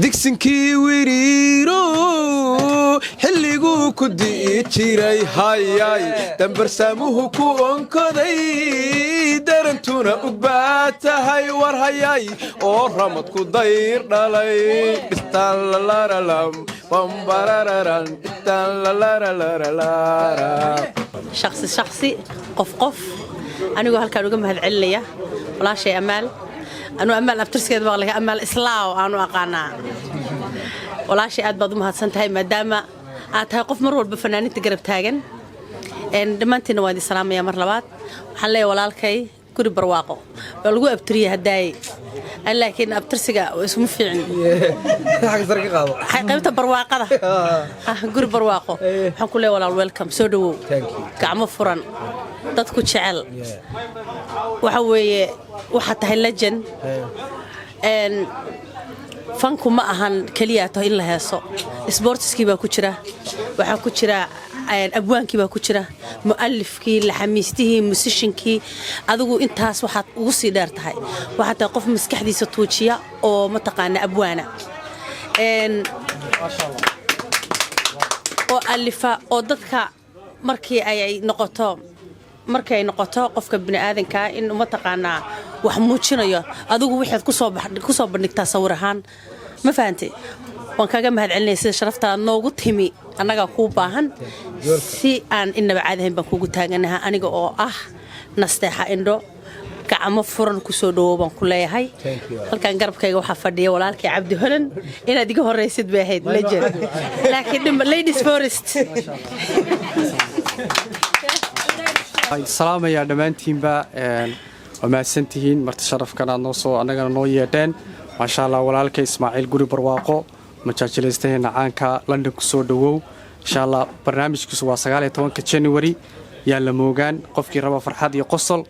Digsinkii wiriiro xilliguu ku di'i jiray, hayay, dambarsaamuhu ku onkoday, darantuna ugbaa tahay, war hayay oo ramadku dayr dhalay. Dhistaanlalaralam bambarararan dhistaanlalaralaralara. Shaksi shaksi, qof qof, anigoo halkaan uga mahad celinaya walaashay Amaal. Anuu Amaal abtirskeed baa laga Amaal Islaaw aanu aqaanaa. Walaashay, aad baad u mahadsan tahay maadaama aad tahay qof mar walba fanaaninta garab taagan. Dhammaantiinna waan idin salaamaya. Mar labaad waxaan leeyahay walaalkay Guri Barwaaqo waa lagu abtiriyey haddaaye, laakiin abtirsiga isuma fiicin qaybta barwaaqada. Guri Barwaaqo waxaan ku leeyahay, walaal, welcome, soo dhawow, gacmo furan, dadku jecel. Waxa weeye waxaad tahay legend. Fanku ma ahan keliya to in la heeso. Sports-kii baa ku jira, waxaa ku jira abwaankii baa ku jira, mu'alifkii, laxamiistihii, musician-kii. Adigu intaas waxaad ugu sii dheer tahay, waxaad tahay qof maskaxdiisa tuujiya oo mataqaana abwaana oo alifa oo dadka markii ay noqoto qofka bini'aadankaa in mataqaanaa wax muujinayo, adigu waxaad ku soo bandhigtaa sawir ahaan. Ma fahantay? Waan kaaga mahad celinaya sida sharaftaad noogu timi. Annagaa kuu baahan, si aan inaba caadahayn baan kuugu taaganaha. Aniga oo ah Nasteexa Indho, gacmo furan kusoo dhawow baan ku leeyahay. Halkan garabkayga waxaa fadhiya walaalkay Cabdi Holan. Inaad iga horraysid bay ahayd, legend, laakiin ladies first. Salaamayaa dhammaantiinba. Waa mahadsantihiin marti sharafkan aad noo soo annagana noo yeedheen, maasha Allah. Walaalka Ismaaciil Guri Barwaaqo, majaajilaystaheena caanka, London ku soo dhowow. Insha Allah barnaamijkiisu waa 19-ka January, yaa la moogaan. Qofkii raba farxad iyo qosol,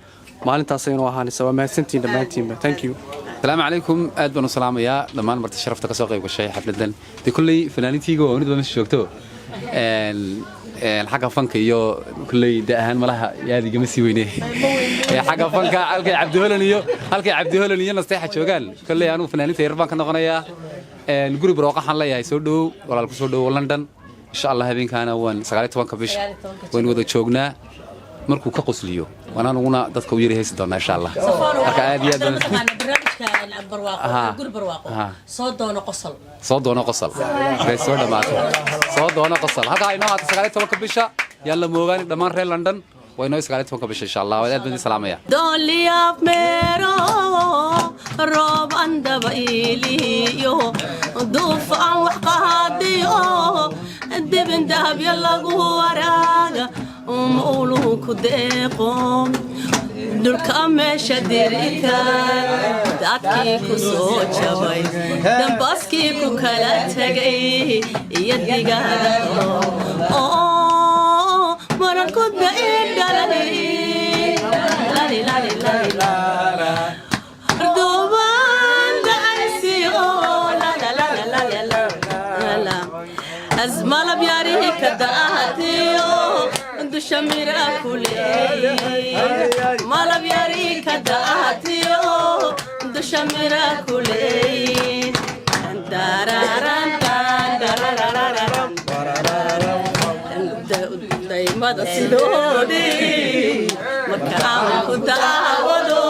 maalintaas inuu ahaanaysa. Waa mahadsantihiin dhammaantiinba. Thank you. Asalaamu calaykum. Aad baan u salaamayaa dhammaan marti sharafta ka soo qayb gashay xafladan. Dee kulley fanaaniintiiga waa mid ba meesha joogto. Xagga fanka iyo kulley da ahaan malaha yaad igama sii weyne. Xagga fanka halkay Cabdiholan iyo Nasteexa joogaan, kulley anugu fanaaniinta yar baan ka noqonayaa. Guri Barooqa waxaan leeyahay, soo dhowow walaal, ku soo dhowow London. Insha Allah habeenkaana waan 19-ka bisha waynu wada joognaa. Markuu ka qosliyo waan anuguna dadka u yari haysi doonaa, insha Allah. Marka aad iyo aad Guri Barwaaqo, soo doono qosol. Soo doono qosol bay soo dhamaatay. Soo doono qosol halkaa inoo haata 19-ka bisha, yaan la moogaani. Dhammaan reer London waa inoo 19-ka bisha, insha Allah. Aad baan idin salaamaya. Dooliyaaf meero roob andaba iiliyo duufaan wax qaadiyo dibin dahabya lagu waraaga mauluhu ku deeqo dhulka meesha dirika dadkii ku soo jabay, dambaskii ku kala tegay iyo digaada oo marankuda i dhalay. Duubaan dhacaysiyo azmalab yarihi ka daahatiyo dusha mira kuleey, malab yari ka daahatiyo dusha mira kuleey. Dararan dararararam daymada sidoodii marka aan ku daawado.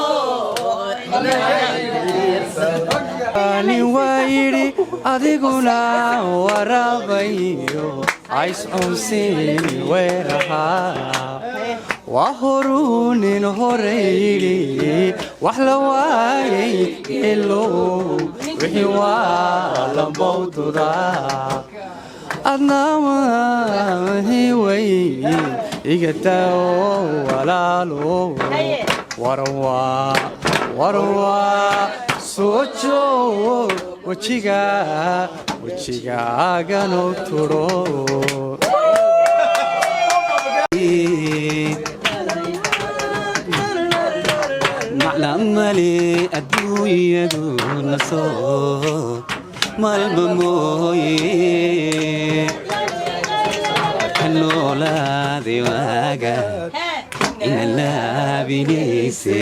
Nin waa yidhi adiguna waraabayo ayscunsiin weeraha waa horuu nin hore yidhi wax la waayay ilow wixii waa lambowduda adna way iga taawo walaalo warwa warwa soo joog wejiga wejigaaganu tudho. Maclamale adduunyadu nasoo maalma mooye ka noolaaday waaga ina laabinayse.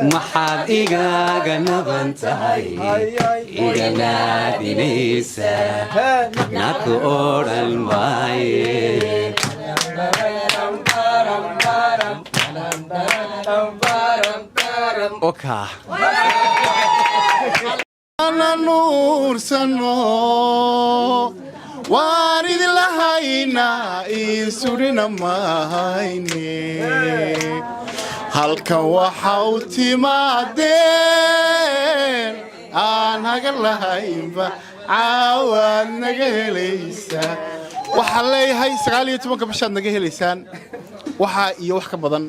Maxaad igaaga naban tahay, iga naadinaysa, naku odhan maaye. Oka. Nuursano waan idin lahaynaa, iisurina mahayne. Halkan waxa u timaadeen aan hagar lahaynba, caawaad naga helaysaa. Waxaan leeyahay 19-ka bishaad naga helaysaan waxaa iyo wax ka badan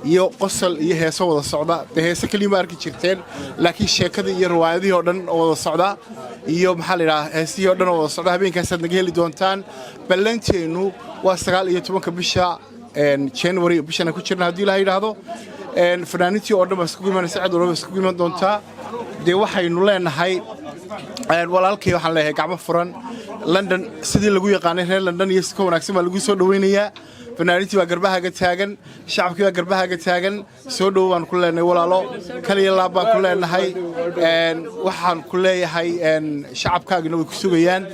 iyo qosol iyo heeso wada socda. Dee heese keliya ma arki jirteen, laakiin sheekadii iyo riwaayadihii oo dhan oo wada socda iyo maxaa la yidhaha, heesihii oo dhan oo wada socda habeenkaasaad naga heli doontaan. Ballanteennu waa 19-ka bisha January, bishana ku jirna haddii Ilaha yidhaahdo. Fanaaniintii oo dhan baa iskugu imanaysa, cid walba iskugu iman doontaa. Dee waxaynu leenahay walaalkay, waxaan leeyahay gacmo furan. London sidii lagu yaqaanay reer London iyo si ka wanaagsan baa lagu soo dhowaynayaa. Fanaaniintii baa garbahaaga taagan, shacabkii baa garbahaaga taagan. Soo dhowo baan ku leenahay walaalo, kaliya laab baan ku leenahay. Waxaan ku leeyahay shacabkaagina way ku sugayaan.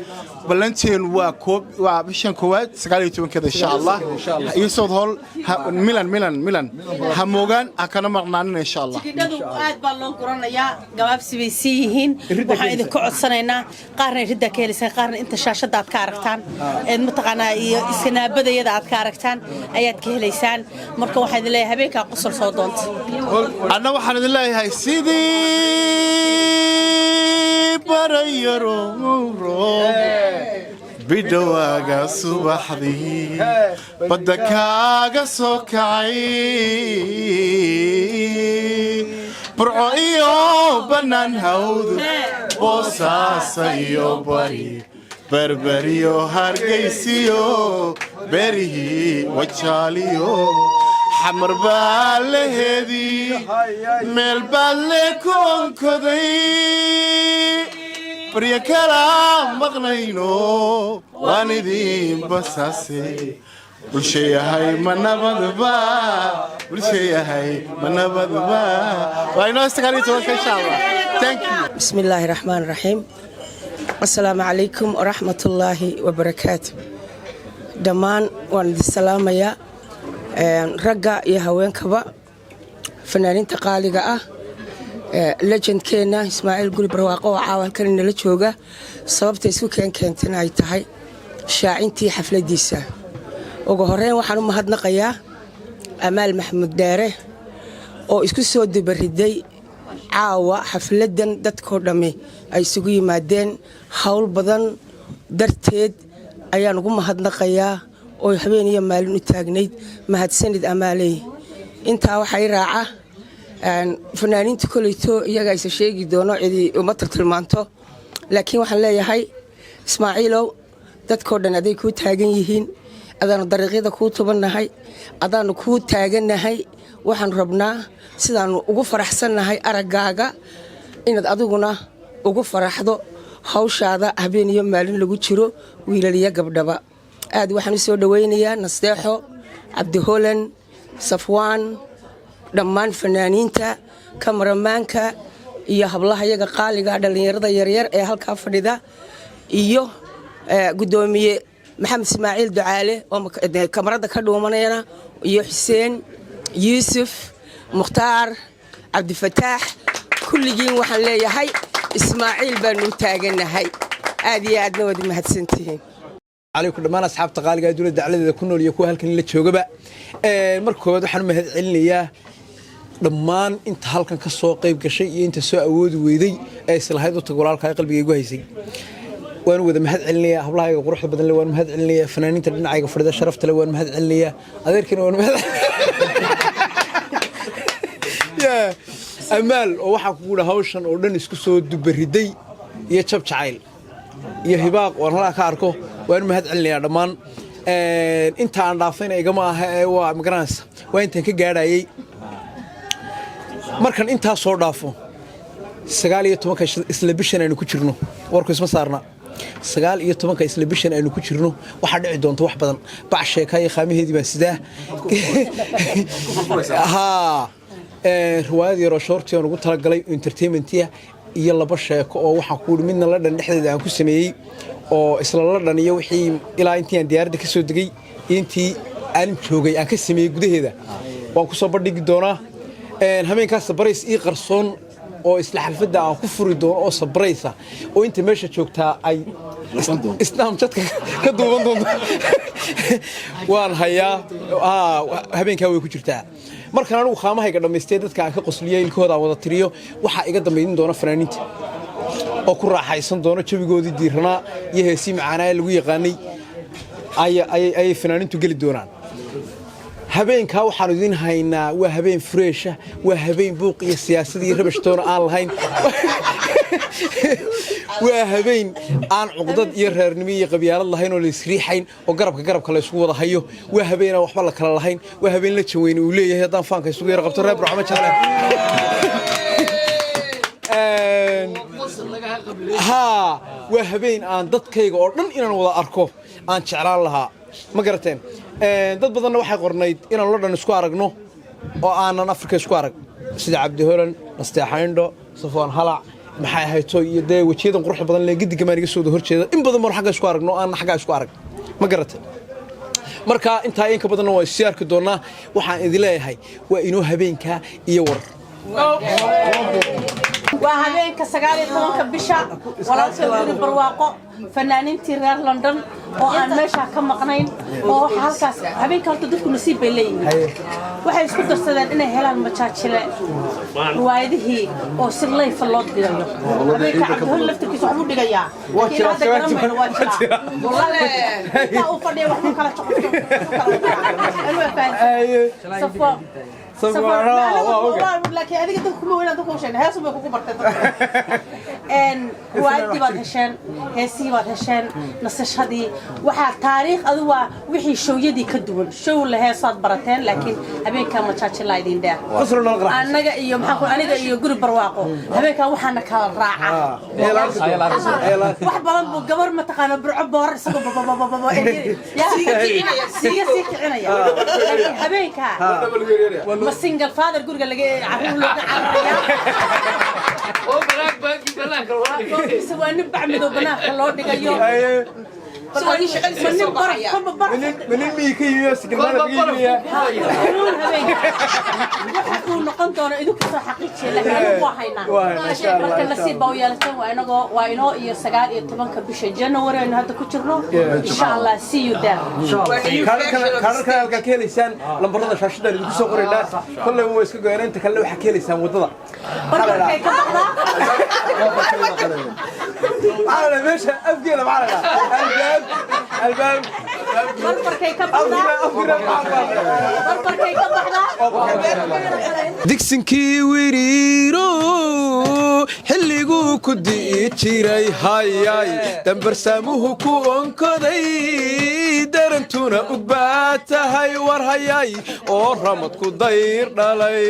Ballanteenu waa koob, waa bishan koowaad 19-keeda, insha Allah, iyo Southall, Milan, Milan, Milan. Ha moogaan, ha kana maqnaanina, insha Allah. Tikidhadu aad baa loo guranayaa, gabaabsi bay sii yihiin. Waxaan idinka codsanaynaa, qaarna riddaa ka helaysaan, qaarna inta shaashadda aad ka aragtaan eed mataqaanaa iyo iskanaabadayada aad ka aragtaan ayaad ka helaysaan. Marka waxaan idin leeyahay habeenkaa qosol soo doonta. Anna waxaan idin leeyahay sidii barayarowro bidhowaaga subaxdii badda kaaga soo kacay, Burco iyo bannaan hawdu, Boosaasa iyo Bari, Berberiyo Hargaysiyo, berihii Wajaaliyo, Xamar baa laheedii, meel baad le ku onkoday. Barya kala maqnayno, waan idin basaase. Bulshayahay, ma nabadba? Bulshayahay, ma nabadba? Waa inoo 19-ka, insha Allah. Thank you. بسم الله الرحمن الرحيم. السلام عليكم ورحمة الله وبركاته. Dhammaan waan idin salaamayaa, ragga iyo haweenkaba, fanaaniinta qaaliga ah, legendkeena Ismaaciil Guri Barwaaqo oo caawa halkan inala jooga. Sababta isku keenkeentana ay tahay shaacintii xafladiisa. Ugu horeyn waxaan u mahadnaqayaa Amaal Maxamuud Dheere oo isku soo dubariday caawa xafladan dadkoo dhammi ay isugu yimaadeen. Howl badan darteed ayaan ugu mahadnaqayaa oo habeen iyo maalin u taagnayd. Mahadsanid, Amaaley. Intaa waxaa i raaca fanaaniinta koleyto iyaga isa sheegi doono, cidi uma tiltilmaanto, laakiin waxaan leeyahay Ismaaciilow, dadkoo dhan aday kuu taagan yihiin, adaanu dariiqyada kuu tubannahay, adaanu kuu taagannahay. Waxaan rabnaa sidaannu ugu faraxsannahay araggaaga inaad adiguna ugu faraxdo hawshaada habeen iyo maalin lagu jiro, wiilal iyo gabdhaba. Aad waxaan u soo dhowaynayaa Nasteexo, Cabdiholan, Safwaan, dhammaan fanaaniinta, kamaramaanka iyo hablaha yaga qaaliga, dhallinyarada yaryar ee halkaa fadhida, iyo guddoomiye Maxamed Ismaaciil Ducaale oo kamarada ka dhuumanayana, iyo Xuseen Yuusuf Mukhtaar, Cabdifataax. Kulligiin waxaan leeyahay Ismaaciil baanu u taagannahay. Aad iyo aadna waad mahadsantihiin. Calaykum dhammaan asxaabta qaaliga ee dowladda dacladeeda ku nool iyo kuwa halkan la joogaba. Marka koowaad waxaan u mahad celinayaa dhammaan inta halkan ka soo qayb gashay iyo inta soo awoodi weyday ee islahayd u tag walaalkaa qalbiga igu haysay. Waan wada mahad celinayaa. Hablahayga quruxda badan le waan mahad celinayaa. Fanaaniinta dhinacayga fadhida sharafta le waan mahad celinayaa. Adeerkina waan mahad. Amaal oo waxaan kugu dha hawshan oo dhan isku soo dubariday, iyo jab jacayl iyo Hibaaq waan halkaa ka arko, waan mahad celinayaa dhammaan. Inta aan dhaafayna igama aha ee waa magaranaysa, waa intaan ka gaadhayay. Markan intaa soo dhaafo, 19-ka isla bishan aynu ku jirno, warku isma saarna, 19-ka isla bishan aynu ku jirno waxaa dhici doonta wax badan. Bac sheekaayo khaamaheedii baan sidaa. Haa. Riwaayad yaroo short aan ugu talagalay entertainmentiya iyo laba sheeko oo waxaan ku yidhi midna London dhexdeeda aan ku sameeyey oo isla London iyo wixii ilaa intii aan diyaaradda ka soo degay iyo intii aan joogay aan ka sameeyey gudaheeda waan ku soo bandhigi doonaa. Habeenkaas surprise ii qarsoon oo isla xalfadda aan ku furi doono oo surprise ah oo inta meesha joogtaa ay Snapchatka ka duuban doonto waan hayaa. Habeenkaa way ku jirtaa. Markaan anigu khaamahayga dhammaystay, dadka aan ka qosliyey, ilkahooda aan wada tiriyo, waxaa iga dambayn doona fanaaniinta oo ku raaxaysan doono jawigoodii diiranaa iyo heesii macaanaa ee lagu yaqaanay ayay fanaaniintu geli doonaan. Habeenkaa waxaanu idin haynaa waa habeen fresh ah, waa habeen buuq iyo siyaasad iyo rabashtoona aan lahayn, waa habeen aan cuqdad iyo reernimo iyo qabyaalad lahayn oo la isriixayn oo garabka garabka la isugu wada hayo, waa habeen aan waxba la kala lahayn, waa habeen la jaweyne uu leeyahay. Haddaan faanka isugu yara qabto, reer Burcamo jecle haa, waa habeen aan dadkayga oo dhan inaan wada arko aan jeclaan lahaa. Ma garateen? Dad badanna waxay qornayd inaan London isku aragno oo aanan Afrika isku arag, sida Cabdi Holan, Nasteexayndho, Safoon Halac, maxay ahayto, iyo dee wejiyadan quruxda badan lee gediga maan iga soo wada horjeeda. In badan baan xagga isku aragno aanan xaggaa isku arag. Ma garatay? Marka intaa in ka badanna waa isii arki doonnaa. Waxaan idin leeyahay waa inoo habeenkaa iyo war. Waa habeenka 19-ka bisha, walaalkay Guri Barwaaqo, fanaaniintii reer London oo aan meeshaa ka maqnayn oo waxa halkaas habeenka. Horta dadku nasiib bay leeyihiin. Waxay isku darsadeen inay helaan majaajile, riwaayadihii oo si live ah loo dhigayo. Habeenka Cabdihol laftirkiisa waxbuu dhigayaa, laakiin hadda garan mayno. Waa jiraa, wallahi, intaa uu fadhiya waxbuu kala joqofto. Safwaan, laakiin adiga dadka kuma weynaan, dadka u sheegna heesun bay kugu bartay dadka. Riwaayadii baad hesheen, heesihii baad hesheen, nasashadii waxaa taariikh adu waa wixii showyadii ka duwan. Show la heesaad barateen, laakiin habeenkaa majaajilaa idin dheer. Annaga iyo maxaa ku aniga iyo Guri Barwaaqo habeenkaa waxaana kala raaca wax badan buu gabar mataqaana Burco boorar isagoo bababababa siiga sii kicinaya, laakiin habeenkaa ma single father guriga laga carruur looga cararaya mise waa nin bacmidow banaanka loo dhigayo? Ma nin baraf kolba baraf Nin miyi ka yimi oo sigalmaada laga iibinayaa? Waxa uu noqon doono idinku soo xaqiijiya, laakiin anigu waa haynaa. Waa haynaa, insha Allah, Marka insha nasiib baa u yeelateen. Waa inagoo waa inoo iyo 19-ka bisha January aynu hadda ku jirno, insha Allah. See you there. Kaararkan halkaa ka helaysaan, lambarada shaashadaan idinku soo qoraynaa. Kolley waa iska goyana, inta kalena waxaa ka helaysaan waddada. Barbarkay ka baxdaa. Maxaa la dhahaa meesha afgeela? Maxaa la dhahaa albaab albaab? Barbarkay ka baxdaa, barbarkay ka baxdaa. Digsinkii wiriiro xilliguu ku di'i jiray, hayay, dambarsaamuhu ku onkoday, darantuna ugbaa tahay, war hayay, oo ramadku dayr dhalay,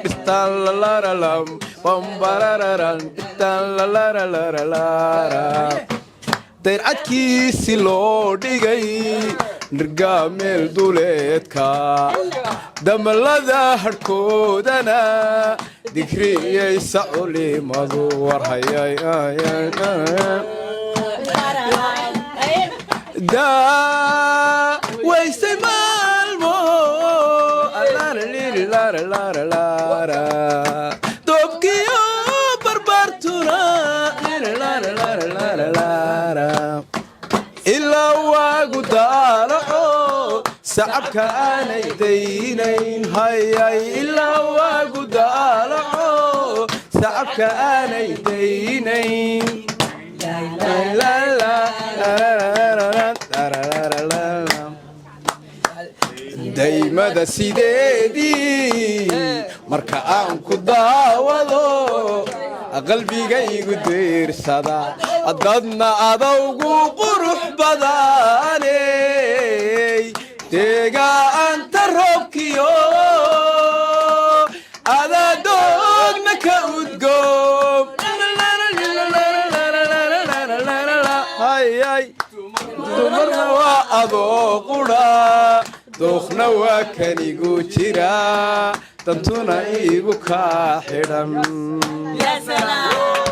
dhistaanlalaralam bambarararan dhistaanlalaralaralara dayrcadkiisi loo dhigay nirgaa meel duleedka damalada hadhkoodana digriyaysa culimadu, war hayay, daa waysay maalmo doobkiyo barbaartuna ilaa waagu daalaco sacabka aanay daynayn, hayay, ilaa waagu daalaco sacabka aanay daynayn. Daymada sideedii marka aan ku daawado qalbigaygu diirsada, dadna adowgu qurux badaney, deegaanta roobkiyo adaadoogna ka udgoom, hayay, dumarna waa adoo qudha, duuqna waa kanigu jira. Dantuna iigu kaa xidhan.